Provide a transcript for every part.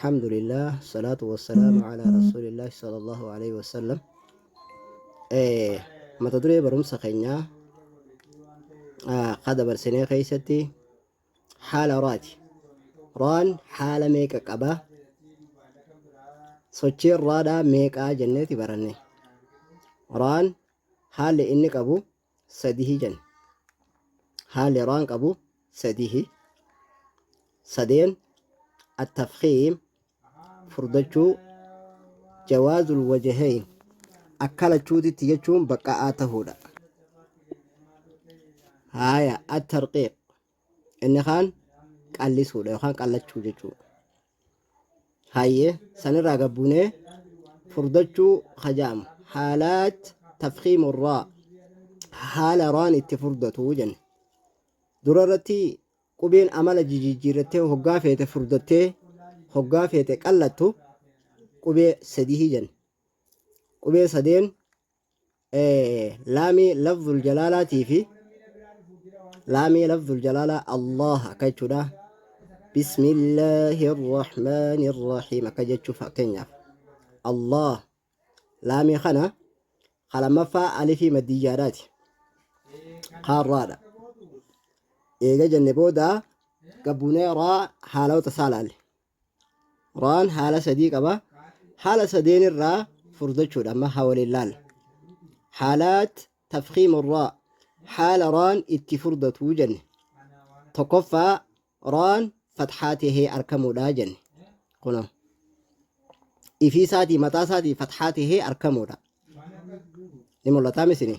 Alhamdulillah, salaatu wassalaamu ala rasuulillah sallallahu alaihi wasallam. Mata duree barumsa keenyaa ka dabarsinee keessatti haala raati. Raan haala meeqa qaba? Sochiin raadhaa meeqaa jenneeti baranne. Raan haalli inni qabu sadihi jenne. Haalli raan qabu sadihi. Sadeen attafkiim furdachuu, jawaazul wajahayn akka lachuutitti jechuun baqqa'aa tahuudha. Haaya attarqiiq inni kaan qallisuudha yookaan qallachuu jechuudha. Hayyee sanirraa gabbuunee furdachuu hajaamu haalaat tafkiimu raa haala raan itti furdatu jenne. Dura irratti qubeen amala jijijjiirrattee hoggaa feete furdattee hoggaa feete qallattu qubee sadihii jenne. Qubee sadeen laamii lafzul jalaalaatii fi laamii lafzul jalaalaa Allah akka jechuudha. Bismillaahi Rahmaani Rahiim akka jechuu fakkeenyaaf Allah laamii kana ka lammaffaa alifii maddiyyaadhaati. Kaarraadha. Eega jenne booda gabbuunee raa haalota isaa laalle. Raan haala sadii qaba. Haala sadeen irraa furdachuudha amma haa waliin laalla. Haalaat tafkiimu raa haala raan itti furdatuu jenne. Tokkoffaa raan fatxaa tahee arkamuudha jenne. Kunoo. Ifii isaatii mataa isaatii fatxaa tahee arkamuudha. Ni mul'ataa misini.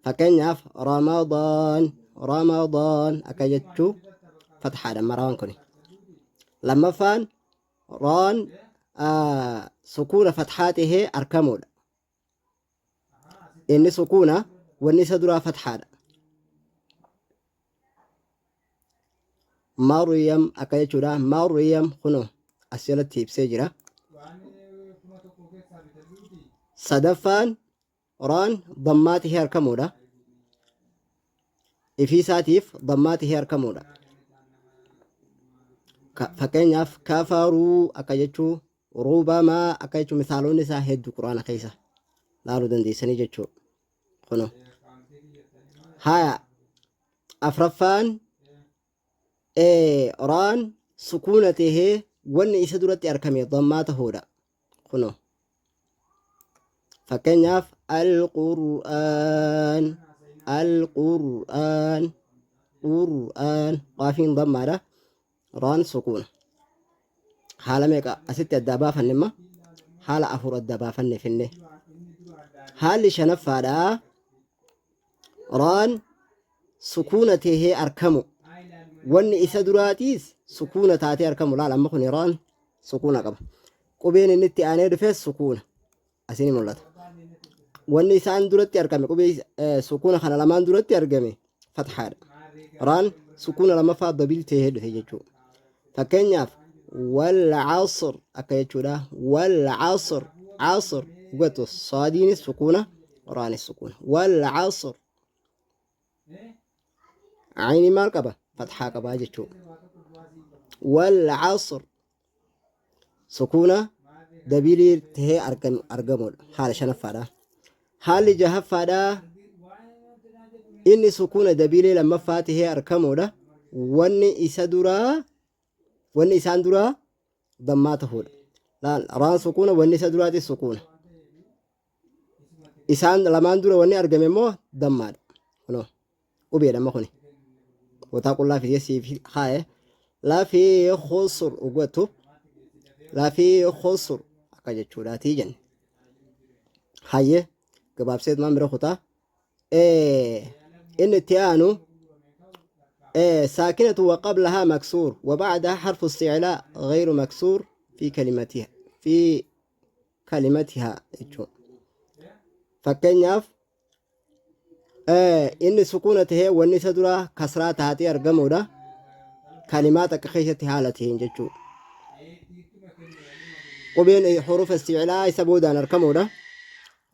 Fakkeenyaaf Ramadaan Ramadaan akka jechuu fatxaadha maraan kuni. Lammaffaan raan sukuuna fatxaa tahee arkamuudha. Inni sukuuna wanni isa duraa fatxaadha. Maryam akka jechuudha. Maryam kunoo as jalatti ibsee jira. Sadaffaan raan dammaa tahee argamuudha. Ifii isaatiif dammaa tahee argamuudha. Fakkeenyaaf kafaruu akka jechuu ruubamaa akka jechuu misaalonni isaa hedduu quraana keessa laaluu dandeessanii jechuudha. Kunoo. Haya afraffaan raan sukuuna tahee wanni isa duratti argame dammaa tahuudha. Kunoo. Fakkeenyaaf alqur'aan alqur'aan qur'aan qaafiin dammaadha. Raan sukuuna. Haala meeqa asitti addaa baafanne imma haala afur adda baafanne finne. Haalli shanaffaadha. Raan sukuuna tahee arkamu. Wanni isa duraatiis sukuuna taatee arkamu. Laal amma kun raan sukuuna qaba. Qubeen inni itti aanee dhufes sukuuna. Asii ni mul'ata. Wanni isaan duratti argame qubee sukuuna kana lamaan duratti argame fathaadha. Raan sukuuna lammaffaa dabil tahee dhufe jechuudha. Fakkeenyaaf wal asr akka jechuudha. Wal asr asr hubatu saadiinis sukuuna raanis sukuuna. Wal asr ayni maal qaba? Fathaa qabaa jechuudha. Wal asr sukuuna dabilii tahee argamudha. Haala shanaffaadha. Haalli jahaffaadha. Inni sukuuna dabilii lammaffaa tahee argamudha. Wanni isa duraa wanni isaan duraa dammaa tahuudha. Laal raan sukuuna wanni isa duraatis sukuuna. Isaan lamaan dura wanni argame immoo dammaadha. Kunoo qubeedha amma kuni. Bootaa qullaa fidee siif kaa'e. Lafii khusur ugatu. Lafii khusur akka jechuudhaatii jenne. Hayyee gabaabseet maan bira kutaa. Inni itti aanu ساكنة وقبلها مكسور وبعدها حرف استعلاء غير مكسور في كلمتها في kalimatiha jechuudha. Fakkeenyaaf inni sukuuna tahee wanni isa duraa kasraa taatee argamuudha. Kalimaa takka keessatti haala taheen jechuudha. Qubeen hurufa isti'laa isa boodaan argamuudha.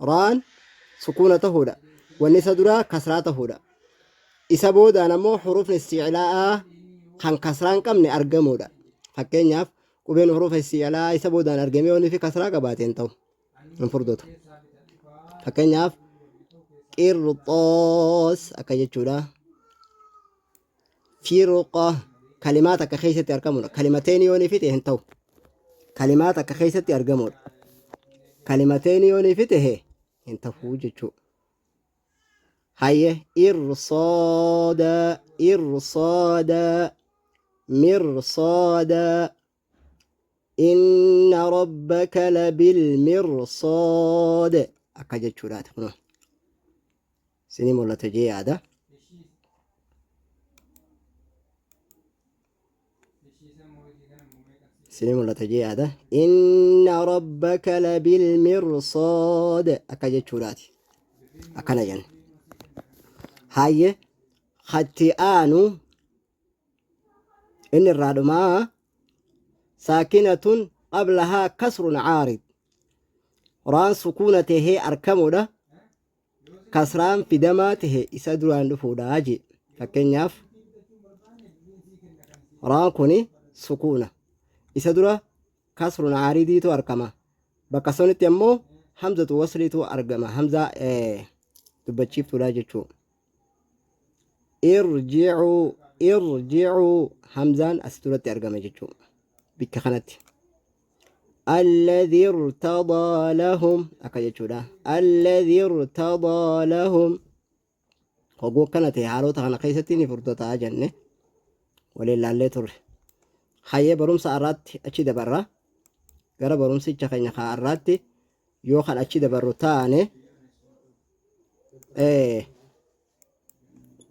Raan sukuuna tahuudha. Wanni isa duraa kasraa tahuudha. Isa boodaan ammoo hurufni isti'laa kan kasraa hin qabne argamuudha. Fakkeenyaaf Qubeen hurufa isti'laa isa boodaan argamee yoonii fi kasraa qabaate hin ta'u. Hin furdatu. Fakkeenyaaf qirxoos akka jechuudha. Firqa kalimaa takka keessatti argamudha. Kalimateen yoonii fi ta'e hin ta'u. Kalimaa takka keessatti argamudha. Kalimateen yoonii fi ta'e hin ta'u jechuudha. Haye irsaada irsaada mirsaada inna rabbaka labilmirsaad akka jechuudhaati kunoo isinii mul'ata jee yaada. Isinii mul'ata jee yaada. Inna rabbaka labilmirsaad akka jechuudhaati. Akkana jenna. Hayyee hatti aanu inni irraa dhumaa saakinatun qablahaa kasrun caarid raan sukuuna tahee arkamuudha kasraan fidamaa tahe isa duraan dhufuudha jee fakkeenyaaf raan kuni sukuuna isa dura kasrun caaridiitu argama bakka sanitti ammoo hamzatu wasliitu argama hamzaa dubbachiiftuudha jechuu irji'uu irji'uu hamzaan as duratti argama jechuu bikka kanatti alladhi irtadaa lahum akka jechuudha alladhi irtadaa lahum hogguu akkana ta'e haalota kana keessatti ni furdataa jenne waliin laallee turre hayyee barumsa har'aatti achi dabarra gara barumsicha keenya kaa har'aatti yoo kan achi dabarru taane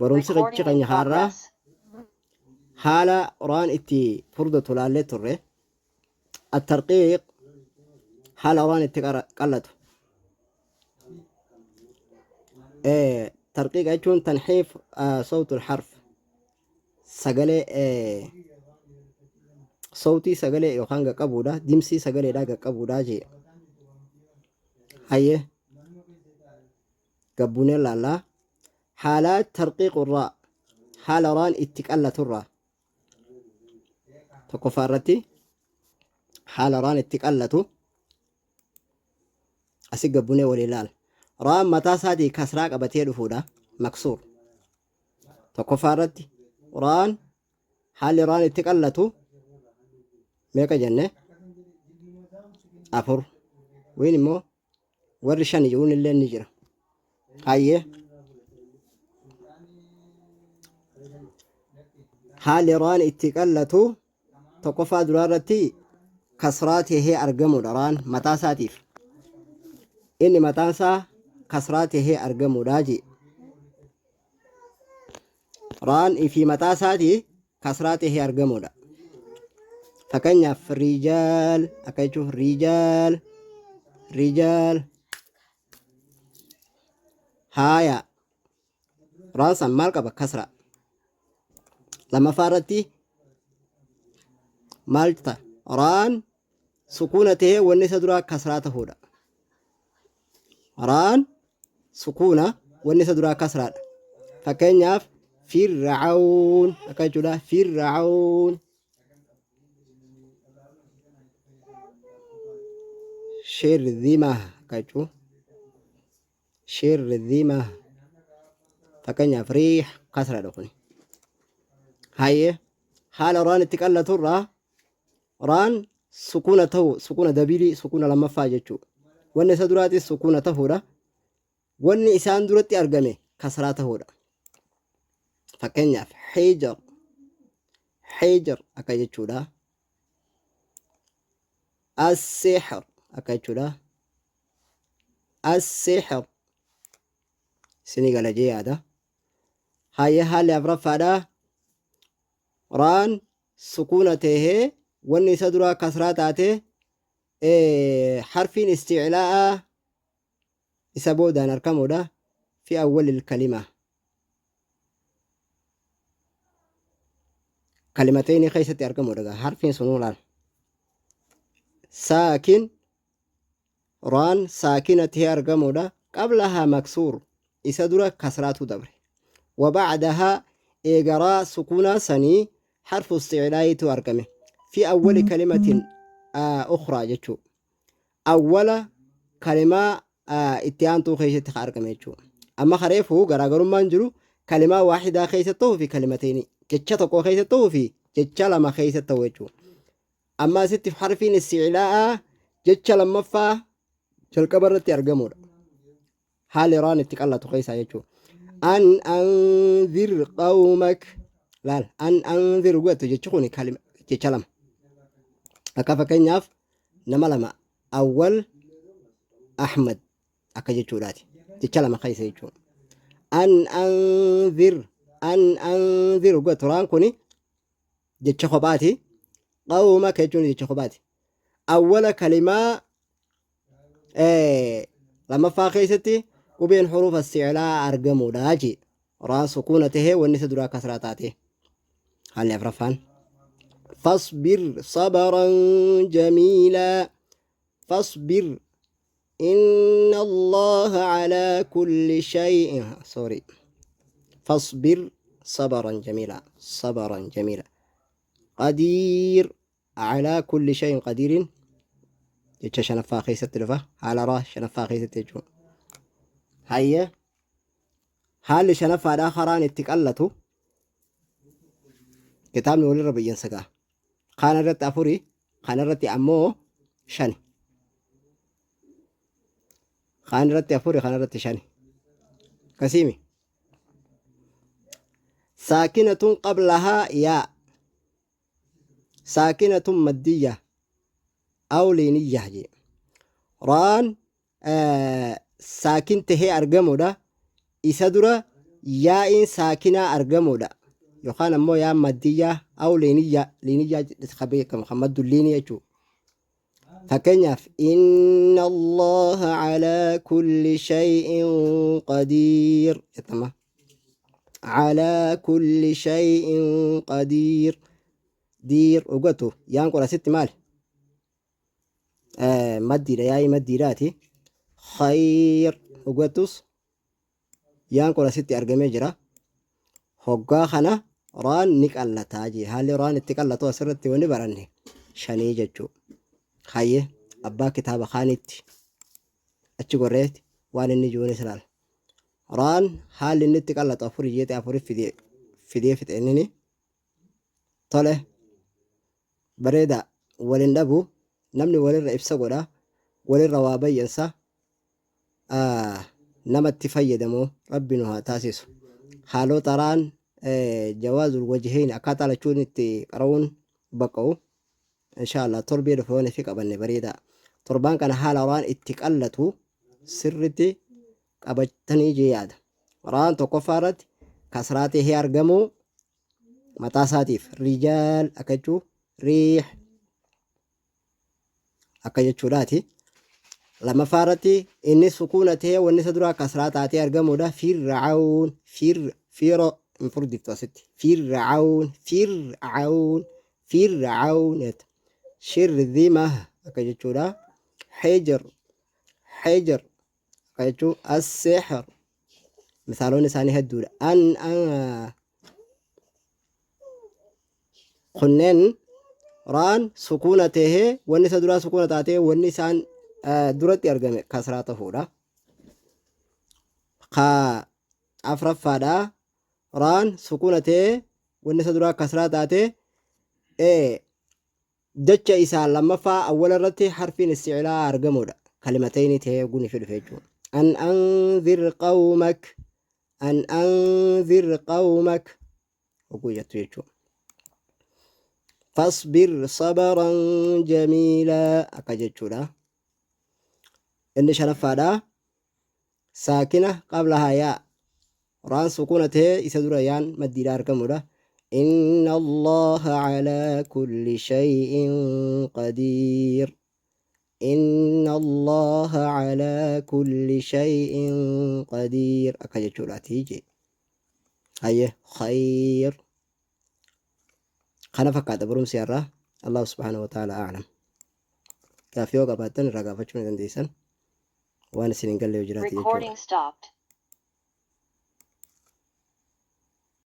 barumsi Recording in keenya har'aa progress. haala Qur'aan itti furdatu laallee turre attarqiiq haala Qur'aan itti qallatu tarqiiqa jechuun tanxiif sawtul harf sagalee sawtii sagalee yookaan qaqqabuudha dimsii sagaleedhaa qaqqabuudha jee hayyee gabbuunee laallaa haala tarqiiqurraa haala raan itti qallaturraa tokkoffaa irratti haala raan itti qallatu asi gabbunee walii laala raan mataa isaatii kasraa qabatee dhufuudha maksuur tokkoffaa irratti raan haalli raan itti qallatu meeqa jenne afur wayin immoo warri shan jiruun illee ni jira hayyee haalli raan itti qallatu tokkoffaa duraa irratti kasraa tahee argamuudha raan mataa isaatiif inni mataan isaa kasraa tahee argamuudha jee raan fi mataa isaatii kasraa tahee argamuudha fakkeenyaaf rijaal akka jechuun rijaal rijaal haaya raan san maal qaba kasra lammaffaa irratti maal ta'a raan sukuuna tahee wanni isa duraa kasraa tahuudha raan sukuuna wanni isa duraa kasraadha fakkeenyaaf fir'aun akka jechuudha fir'aun shirdhima akka jechuu shirdhima fakkeenyaaf riix kasraadha kuni hayyee haala raan itti qallaturraa raan sukuuna ta'u sukuuna dabilii sukuuna lammaffaa jechuudha wanni isa duraatis sukuuna ta'uudha wanni isaan duratti argame kasraa ta'uudha fakkeenyaaf hijar hijar akka jechuudha as-sihr akka jechuudha as-sihr isinii gala jee yaada hayyee haalli afraffaadha raan sukuuna tahee wanni isa duraa kasraa taate harfiin isticlaa'a isa boodaan argamuudha fi awwalil kalima kalimatayni keessatti argamuudha harfiin sunuu laal saakin raan saakina tahee argamuudha qablahaa maksuur isa dura kasraatu dabre wabacdahaa eegaraa sukuunaa sanii harfu isticlaa'itu argame fi Fi awwali kalimatin ukhraa jechuu. Awwala kalimaa itti aantuu keessatti ka argame jechuu. Amma kareefu garaagarummaan jiru kalimaa waahidaa keessa ta'uu fi kalimateenii jecha tokko keessa ta'uu fi jecha lama keessa ta'u jechuu. Amma asitti harfiin isti'laa'aa jecha lammaffaa jalqaba irratti argamuudha. Haala yeroo itti qallatu keessaa jechuudha. An anzir qawmak laal an anzir godhatu jechi kun jecha lama. Akka fakkeenyaaf nama lama awwal Ahmad akka jechuudhaati. Jecha lama keessa jechuudha. An anzir an anzir godhatu raan kuni jecha kophaati. Qawmaka jechuun jecha kophaati. Awwala kalimaa lammaffaa keessatti qubeen hurufa isti'laa argamuudha jee. Raan sukuuna tahee wanni isa duraa kasraa taate. Haalli afraffaan. Fasbir sabaran jamiilaa. Fasbir inna Allaha calaa kulli shay'in. Sorry. Fasbir sabaran jamiilaa. Sabaran jamiilaa. Qadiir calaa kulli shay'in qadiirin jecha shanaffaa keessatti dhufa haala raa shanaffaa keessatti jechuudha. Hayya haalli shanaffaadhaa karaan itti qallatu kitaabni walirra bayyansa ga'a. Kaan irratti afuri kana irratti ammoo shani. Kaan irratti afuri kana irratti shani. Kasiimi. Saakinatun qablahaa yaa saakinatun maddiyya aw liiniyya jee raan saakin tahee argamuudha isa dura yaa'iin saakinaa argamuudha yookaan ammoo yaa maddiyyaa aw liiniyya liiniyyaa ka beekamu kan maddu liinii jechuudha. Fakkeenyaaf inna allaha calaa kulli shay'in qadiir jettama. Calaa kulli shay'in qadiir diir dhugatu yaan kun asitti maali? Maddiidha yaa'ii maddiidhaati. Khayr dhugatus yaan kun asitti argamee jira. Hoggaa kana raan ni qallataa jee. Haalli raan itti qallatu asirratti wani baranne shanii jechuu. Hayyee abbaa kitaaba kaanitti achi gorreetti waan inni jiruunis ilaala. Raan haalli inni itti qallatu afurii jeete afurii fidee fidee fixe innini. Tole bareeda walin dhabu namni walirra ibsa godha walirra waa bayyansa nama itti fayyadamu rabbi nu haa taasisu. Haalota raan jawaazul wajhayn akkaataa lachuun itti qara'uun baqa'u insha Allah torbee dhufe waan ifi qabanne bareedaa. Torbaan kana haala raan itti qallatu sirritti qabatanii jee yaada. Raan tokkoffaa irratti kasraa tahee argamuu mataa isaatiif rijaal akka jechuu riix akka jechuudhaati. Lammaffaa irratti inni sukuuna ta'ee wanni isa duraa kasraa taatee argamuudha. Fir'aawun fir firo hin furdiftu asitti. Fir'aawun fir'aawun fir'aawun jetta. Shirdhima akka jechuudha. Hijr hijr akka jechuu as-sihr misaalonni isaanii hedduudha. An kunneen raan sukuuna tahee wanni isa duraa sukuuna taatee wanni isaan duratti argame kasraa tahuudha. Ka afraffaadha raan sukuuna tahee wanni isa duraa kasraa taatee jecha isaa lammaffaa awwala irratti harfiin isti'laa argamuudha. Kalimatayni tahee guni fi dhufe jechuudha. An anzir qawmak an anzir qawmak hogguu jettu jechuudha. Fasbir sabaran jamiilaa akka jechuudha. Inni shanaffaadha. Saakina qablahaa yaa. Raan sukuuna ta'ee isa dura yaan maddiidha argamudha. Inna Allaha calaa kulli shay'in qadiir. Inna Allaha calaa kulli shay'in qadiir akka jechuudhaati jee. Hayyee khayr. Kana fakkaata barumsi har'aa. Allahu subhaanahu wa ta'ala a'lam. Gaaffii yoo qabaattan irraa gaafachuu ni dandeessan. Waan isin hin galle yoo jiraate jechuudha. Recording stopped.